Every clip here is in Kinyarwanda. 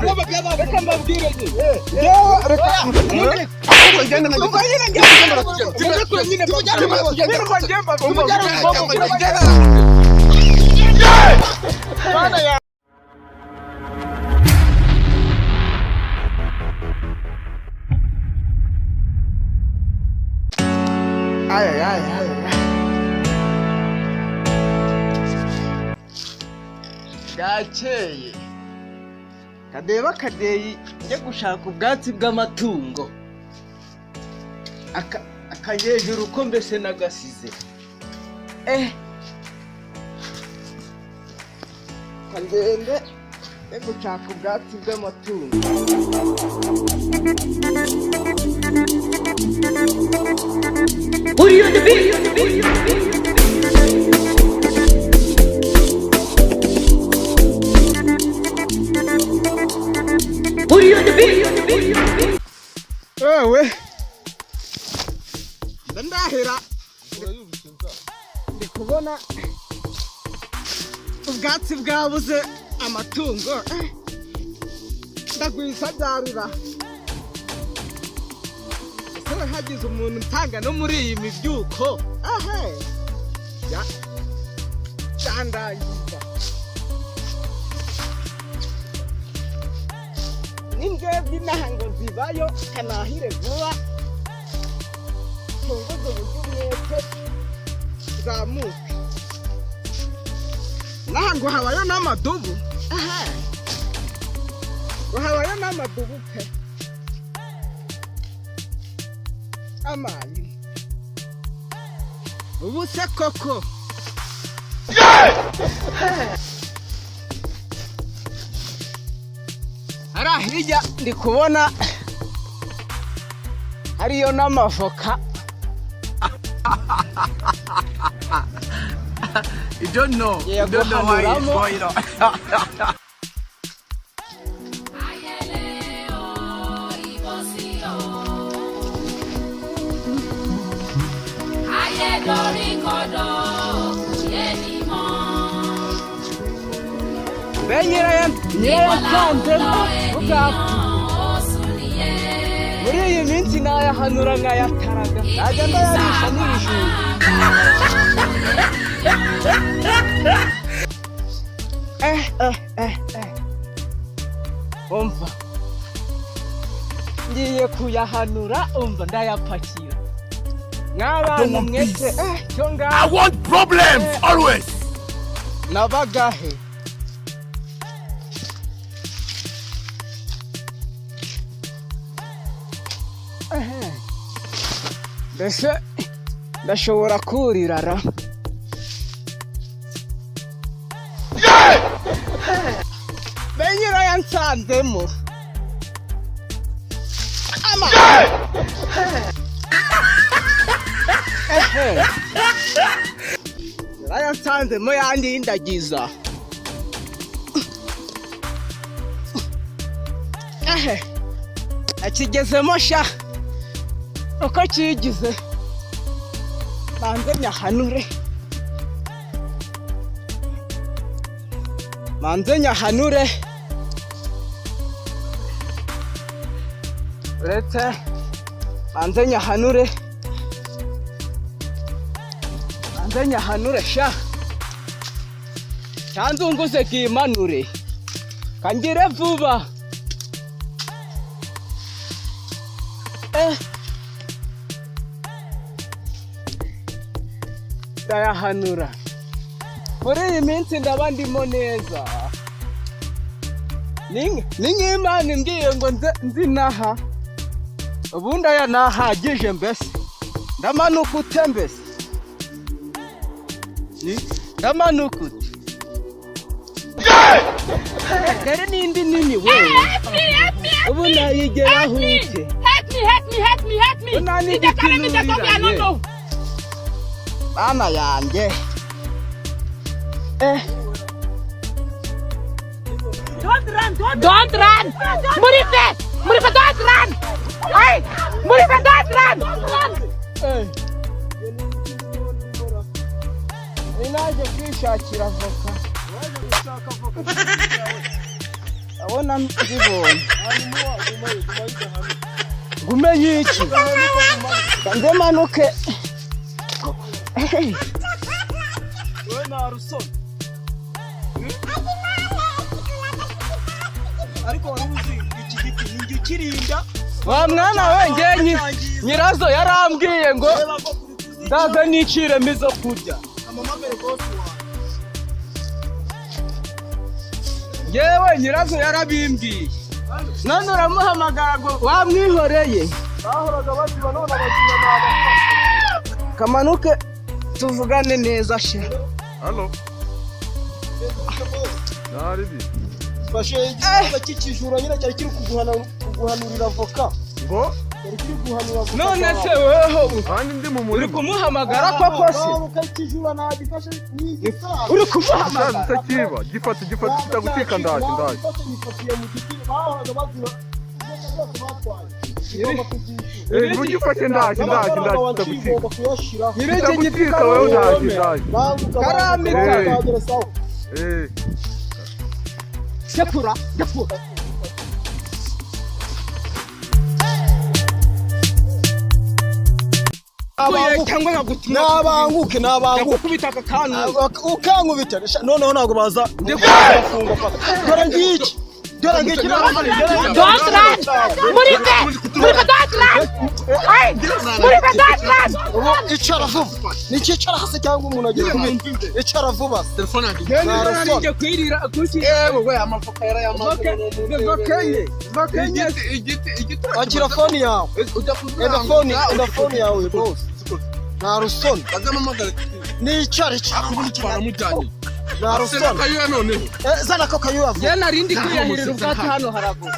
Reka mbabwire nyine. Yewe, reka Ahubwo ngende nanjye. Ubwo nyine Tugende, tugende. ngende kure nyine. Tugende, tugende. Nirwa njye Tugende, tugende. Bana ya. Ay, ay, ay, ay. Bwakeye kadeba kadeyi njya gushaka ubwatsi bw'amatungo. Akanyejuru uko mbese nagasize, kagende njya gushaka ubwatsi bw'amatungo. Wewe ndahera, ndi kubona ubwatsi bwabuze amatungo, ndagwisa byarura. Ese hagize umuntu utanga no muri iyi mibyuko ahe ya cyandangiza n'imbwebwe inaha ngo zibayo kanahire vuba, tunguze uburyo umwete zamuke. Naha ngo habayo n'amadubu, aha ngo habayo n'amadubu pe. Amazi ubu se koko hariya hirya ndi kubona hariyo n'amavoka. You don't know. Yeah, You don't know why it's guhanuramo. going on. Ayẹlẹ o, ìbòsí o. Ayé dorí kodò, kò yé ni mọ́. Be nyirayatanzemo ubwapfa. Ó sùn nìyẹn. Muri iyi minsi nayahanura nkayataraga, najya ndayarisha n'ibijumba. Umva, ngiye kuyahanura, umva, ndayapakira mw'abantu Don't want mwese. peace. Cyo I ngaho. want problems always. Nabagahe Ehe. Mbese ndashobora kurira ra be nyirayansanzemo ama. Ehe. Nyirayansanzemo yandindagiza. Ehe, akigezemo sha, uko kigize banze nyahanure, banze nyahanure, uretse banze nyahanure, banze nyahanure sha, cyanzunguze kimanure kangire vuba. Ndayahanura muri iyi minsi ndaba ndimo neza. Ni nk'Imana imbwiye ngo nze nzinaha ubundi aya nahagije. Mbese ndamanuka ute? Mbese ndamanuka ute? Dore n'indi nini we, ubu nayigeraho ute? Help me, help me, help me, help me. Unani If they carry me, they go, I don't know. Bana yanjye. Don't run! Murife! Murife, don't run! Hey! Murife, don't run! Ni naje kwishakira avoka. Abona nzibonye. Gume yiki. Nze manuke. Wowe nta rusoni. Ariko wari uzi iki giti ni njye ukirinda. Wa mwana we ngenyi nyirazo yarambwiye ngo Reba ko kuri kuzica. ndaze niciremo izo kurya. Amamagare bosi wawe. Yewe nyirazo yarabimbwiye. None uramuhamagara ngo wamwihoreye. Bahoraga baziba none abakiriya ni abafasha. Kamanuke tuvugane neza she. Halo. Naribi. Fashe igikorwa cy'ikijura nyine cyari kiri kuguhanurira avoka. Ngo Cyari kiri guhanura avoka. None se weho kandi ndi mu uri murima. kumuhamagara koko se? Avoka y'ikijura nagifashe ni igisaza. Uri kumuhamagara? Cyazi kiba gifata gifata kitagucika ndaje ndaje. Nifatiye mu giti bahoraga baziba. Avoka zose batwaye. Igomba kuzishyura. Eh ugifashe ndaje ndaje ndaje N'amafaranga waciye kitagucika. ugomba kuyashyiraho. Nyiri iki giti Kitagucika wewe ndaje ndaje. Banguka, Karamika. banguka, ukagera sawa. Eh. Sekura, ndakura. Cyangwa nkagutuma. Nabanguke nabanguke. Ndagukubita aka kantu. Ukankubita noneho ntabwo baza ndafunga paka. Dore ngiki. Dore ngiki. Don't run! Mureke! Mureke, don't run! Hey! Mureke, don't run! Ubu icara vuba. Nikicara hasi cyangwa umuntu agiye kubita. Icara vuba. Telefone yanjye. Ngende nari kwirira kuki? Yewe we amafuka yarayamaze. Vakenye, vakenye. Igiti igiti. Akira fone yawe. Ujya Enda fone, enda fone yawe rwose. Nta rusoni. Bazamamagara. Nicara icara. Baramujyanye. Nta rusoni. Kayuya noneho. Eh, zana ko kayuya vuba. Njye nari ndi kwiyahirira ubwatsi hano haraguru.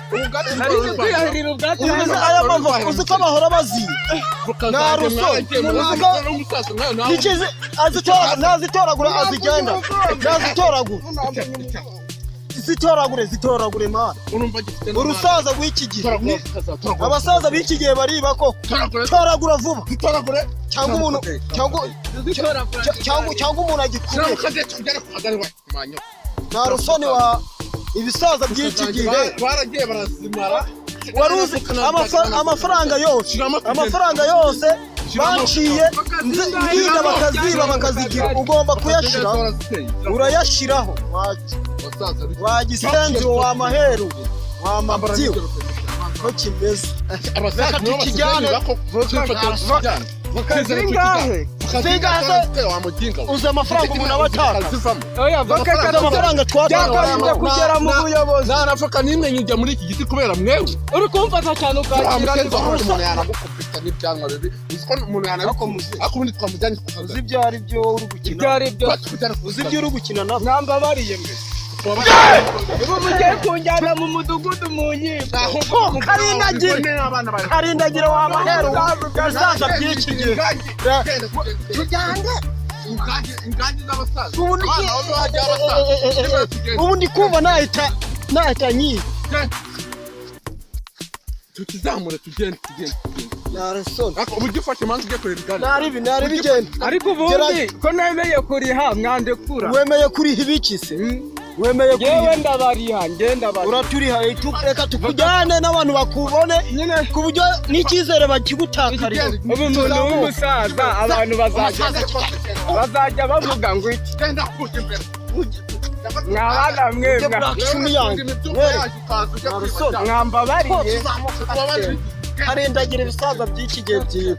Nari ndi kwiyahirira ubwatsi Ubu hano. aya mavoka uzi ko bahora baziba. Nta rusoni. Uzi ko nikizi azitora nazitoragura azigenda. Nazitoragura. Zitoragure zitoragure mana. Urusaza rw'iki gihe. Abasaza b'iki gihe bariba koko. Toragura vuba. Cyangwa umuntu cyangwa cyangwa umuntu agikubye. Nta rusoni wa ibisaza by'iki gihe. Baragiye barazimara. Wari uzi amafaranga yose amafaranga yose banciye nzinda bakaziba bakazigira ugomba kuyashira urayashiraho wagisenzi wa maheru wa mabyiwe ko kimeze. Reka tukijyane. Zingahe? Zingahe? Uzi amafaranga umuntu aba atakaza. Oya, voka Uzi amafaranga twatakaza. Byakarinda kugera mu buyobozi. Nta nafoka n'imwe nyijya muri iki giti kubera mwewe. Uri kumfata cyane ukakira. Umuntu yanagukubita n'ibyanwa bibi. Uzi ko umuntu yanabikubita. Ariko ubundi twamujyanye ku Uzi kagari. ibyo ari byo wowe uri gukina. Ibyo ari byo. Uzi ibyo uri gukina nabo. Mwambabariye mwe. Ubu mugiye kunjyana mu mudugudu mu nkiko. Karindagira. Karindagira wa maheru. Ibisaza by'iki gihe. Tujyane. Ingangi z'abasaza. Ubu ndi- Abana bo bajya abasaza. Ubu ndi kumva nahita nahita nyiba. Tukizamure tugende tugende tugende. Narasoni. Ariko ubu ugifashe manzi ujye kureba igare. Naribi naribi genda. Ariko ubundi ko nemeye kuriha mwandekura. Wemeye kuriha ibiki se? Wemeye Yewe kuriha. ndabariha, nge ndabariha. Uraturiha reka tukujyane n'abantu bakubone Nyine ku buryo n'icyizere bakigutakarira. ubu umuntu w'umusaza abantu bazajya bavuga ngo iki? Genda kujya imbere. Mwabana mwe Ujye mwa- Black Shumi yanjye. Narasoni. mwambabariye. Karindagira ibisaza by'iki gihe byiba.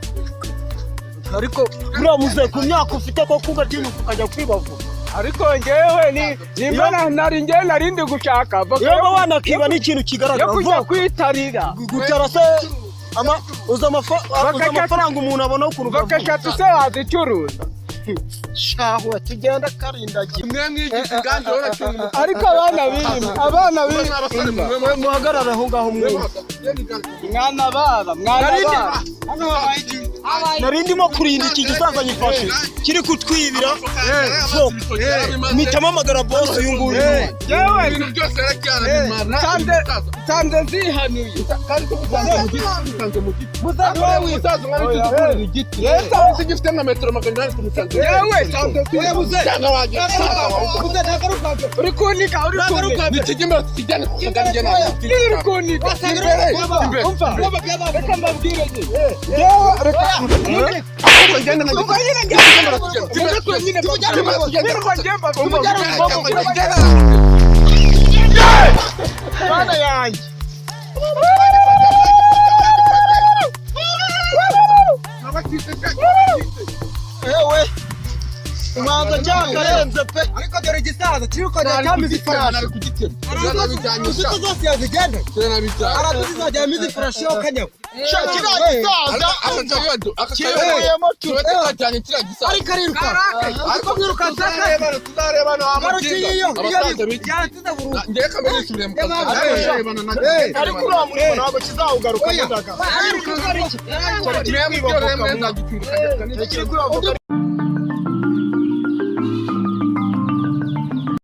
Ariko buriya muze ku myaka ufite koko ugatinyuka ukajya kwibavuga. Ariko ngewe ni nimba nari ngewe nari ndi gushaka voka Iyo yo wanakiba n'ikintu yo kigaragara kujya vuba. kwitarira. Gutara se ama uzi amafaranga umuntu abona ukuntu Voka eshatu se wazicuruza. Shahu tugenda karindagira. Mwe mwigisha ingangi wowe. Ariko abana b'imwe abana b'imwe Mwe muhagarare aho ngaho mwe. mwana baba mwana baba. Nari ndimo kurinda iki gisaza nyifashe kiri kutwibira mpita mpamagara boss uyu nguyu. Yewe, Ibintu byose yarabyara. nsanze nzihanuye. Kandi tumusanze mu giti, tumusanze mu giti. Muzaze. Umusaza umwana tudukurira igiti. Igiti gifite nka metero 800 tumusanze. Yewe, Cyangwa wagira uri kuniga, uri kuniga. Nikijya tukijyane ku kagari njye ntabwo. Uri kuniga. Imbere. Umva, reka mbabwire nyine. Yewe, reka. Ahubwo njyane na Umva nyine njye. Muze nyine mbabwire. Njye mbabwire. Bana yanjye. Ewe, ubanza cyakarenze pe. Ariko dore igisaza kiri kongera cyamize ifarashi. Uziko zose yazigenda. Araduzi zajya yamize ifarashi yo kanyagwa. Sha, kiriya gisaza kivuyemo tu. Ariko ariruka. Ariko mwirukansa Ariko uriya murimo ntabwo kizawugaruka ndaga. Arirukanka ari iki? Kiri kwiba voka.